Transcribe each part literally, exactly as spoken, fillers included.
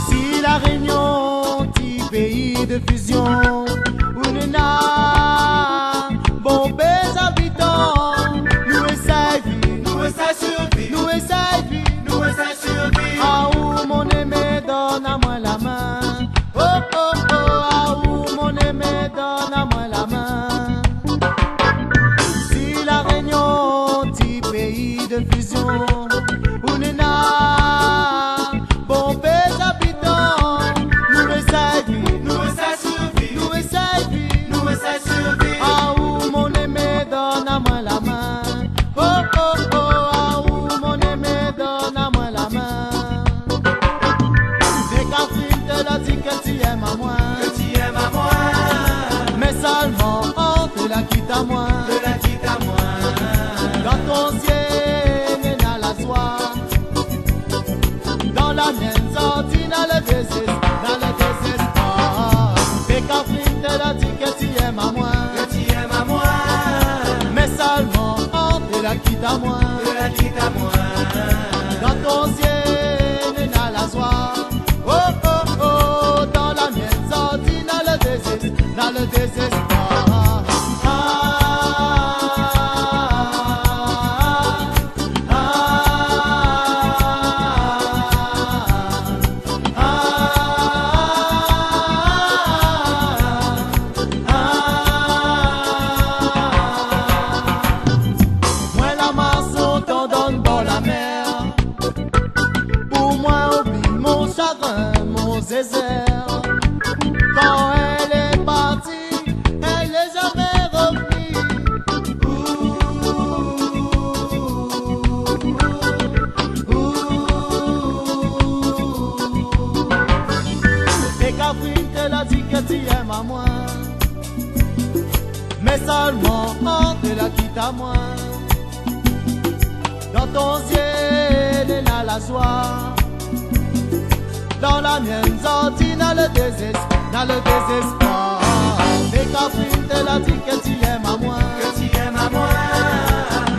Si La Rényon ti péi de fizion, ou néna bonpé zabitan, nou éséy viv, nou éséy sirviv, nou éséy viv, nou éséy sirviv. Aou mon némé, donn amoin la min. Oh, oh, oh, aou mon némé, donn amoin la min. Si La Rényon ti péi de fizion, ou néna bonpé zabitan, nou éséy viv, nou éséy sirviv, nou éséy viv, nou éséy sirviv. Aou mon némé, donn amoin la min. Oh, oh, oh, aou mon némé, donn amoin la min. Pékafrine, té la di ke ti èm amoin, ke ti èm amoin. Mé sèlman, oh, té la kit amoin, té la kit amoin. Dan ton zié néna la zoi, dan la mienne sorti na le déséspoir, na le déséspoir. Pékafrine, té la di ke ti èm amoin, ke ti èm amoin. Mé sèlman, oh, té la kit amoin, té la kit amoin. Dan ton zié néna la zoi. Oh, oh, oh, dan la mienne sorti na le déséspoir, na le déséspoir. Ah, ah, ah, ah. Moin la marsh lontan dann bor la mèr, pou moin oubli mon shagrin, mon zézèr. Kan èl lé parti, èl lé zamé rovni. Pékafrine, té la di ke ti èm amoin. Mé sèlman, oh, té la kit amoin. Dan ton zié néna la zoi. Dan la mienne sorti na le déséspoir, na le déséspoir. Pékafrine, té la di ke ti èm amoin, ke ti èm amoin.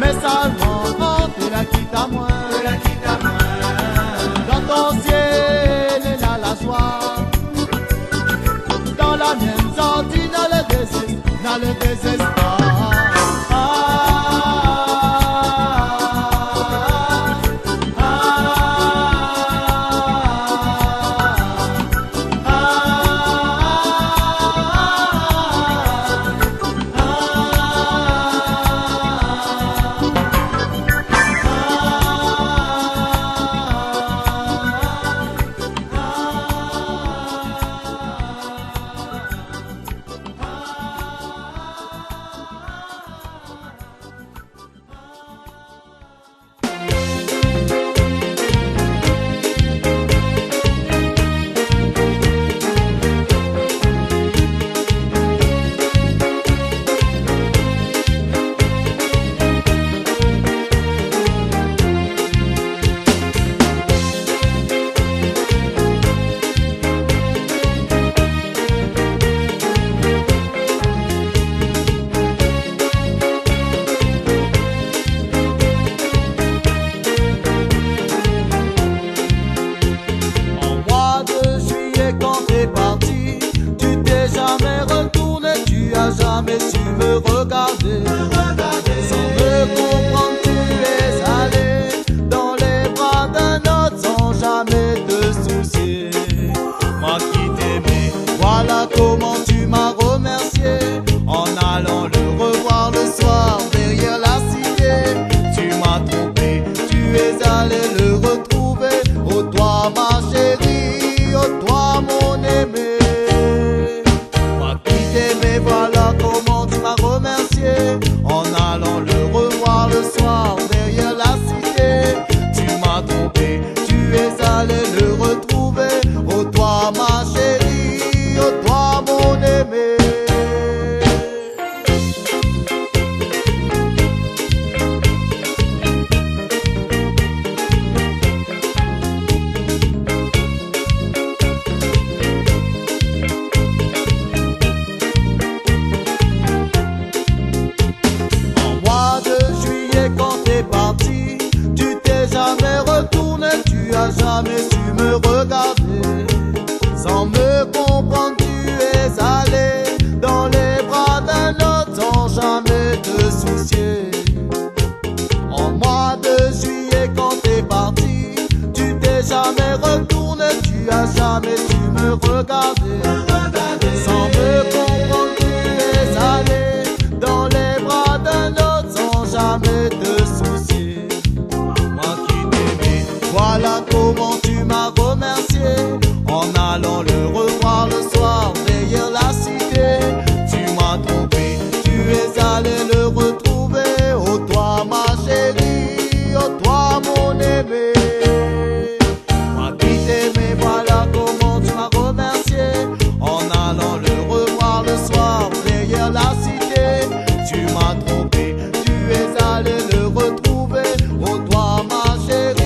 Mé sèlman, oh, té la kit amoin, té la kit amoin. Dan ton zié néna la zoi. Dan la mienne sorti na le déséspoir, na le déséspoir. Ah, ah, ah, ah. Mais tu me regardais sans me comprendre, tu es allé dans les bras d'un autre sans jamais te soucier. En mois de juillet, quand t'es parti, tu t'es jamais retourné, tu as jamais su me regarder. Sans me comprendre, tu es allé dans les bras d'un autre sans jamais te soucier. Moi qui t'aimais, voilà comment tu m'as remercié. En allant le revoir le soir derrière la cité, tu m'as trompé, tu es allé le retrouver. Oh toi ma chérie, oh toi mon aimé. Moi qui t'aimais, voilà comment tu m'as remercié. En allant le revoir le soir derrière la cité, tu m'as trompé, tu es allé le retrouver. Oh toi ma chérie.